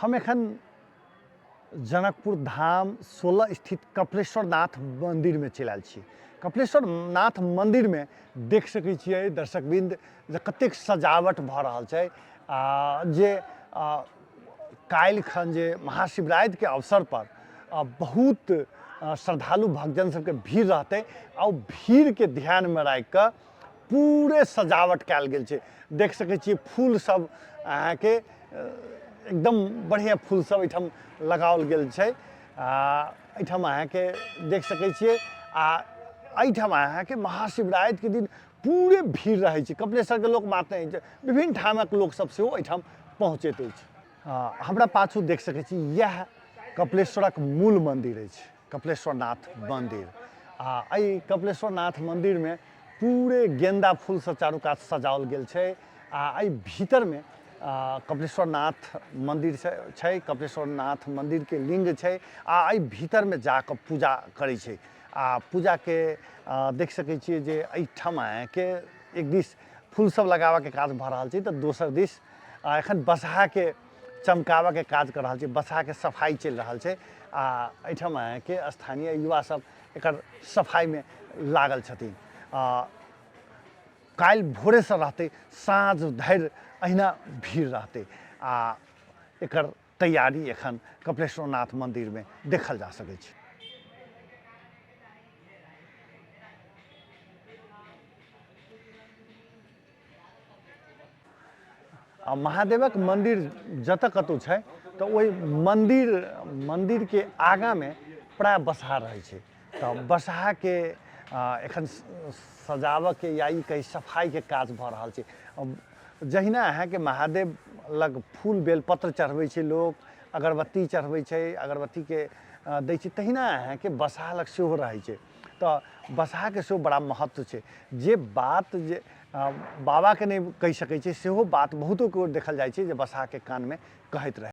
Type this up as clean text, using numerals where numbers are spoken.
हम एखन जनकपुर धाम 16 स्थित कपिलेश्वर नाथ मन्दिरमे चलि आयल छी। कपिलेश्वर नाथ मन्दिरमे देख सकै छियै दर्शकवृन्द जे कतेक सजावट भऽ रहल छै आ जे काल्हि खन जे महाशिवरात्रिके अवसर पर बहुत श्रद्धालु भक्तजन सबके भीड़ रहतै आ ओ भीड़के ध्यानमे राखि कऽ पूरे सजावट कयल गेल छै। देख सकै छियै फूल सब अहाँके एकदम बढ़िआँ फूल सब एहिठाम लगाओल गेल छै। आ एहिठाम अहाँके देख सकै छियै आ एहिठाम अहाँके महाशिवरात्रिके दिन पूरे भीड़ रहै छै। कपिलेश्वरके लोक मात्र नहि, विभिन्न ठामक लोक सब सेहो एहिठाम पहुँचैत अछि। हमरा पाछू देख सकै छी इएह कपिलेश्वरक मूल मन्दिर अछि, कपिलेश्वर नाथ मन्दिर। आ एहि कपिलेश्वर नाथ मन्दिरमे पूरे गेन्दा फूलसँ चारू कात सजाओल गेल छै। आ एहि भीतरमे कपिलेश्वर नाथ मन्दिर छै, कपिलेश्वर नाथ मन्दिरके लिङ्ग छै। आ एहि भीतरमे जाकऽ पूजा करै छै। आ पूजाके देख सकै छियै जे एहिठाम अहाँके एक दिस फूल सब लगाबऽके काज भऽ रहल छै तऽ दोसर दिस एखन बसहाके चमकाबऽके काज कऽ रहल छै, बसहाके सफाइ चलि रहल छै। आ एहिठाम अहाँके स्थानीय युवा सब एकर सफाइमे लागल छथिन। काल्हि भोरेसँ रहतै, साँझ धरि अहिना भीड़ रहतै। आ एकर तैयारी एखन कपिलेश्वरनाथ मन्दिरमे देखल जा सकै छै। आ महादेवक मन्दिर जतऽ कतहु छै तऽ ओहि मन्दिरके आगाँमे प्रायः बसहा रहै छै। तऽ बसहाके एखन सजाबऽके या ई कही सफाइके काज भऽ रहल छै। जहिना अहाँके महादेव लग फूल बेलपत्र चढ़बै छै लोक, अगरबत्ती चढ़बै छै, अगरबत्तीके दै छै, तहिना अहाँके बसहा लग सेहो रहै छै। तऽ बसहाके सेहो बड़ा महत्व छै। जे बात जे बाबाके नहि कहि सकै छै सेहो बात बहुतोके देखल जाइ छै जे बसहाके कानमे कहैत रहै।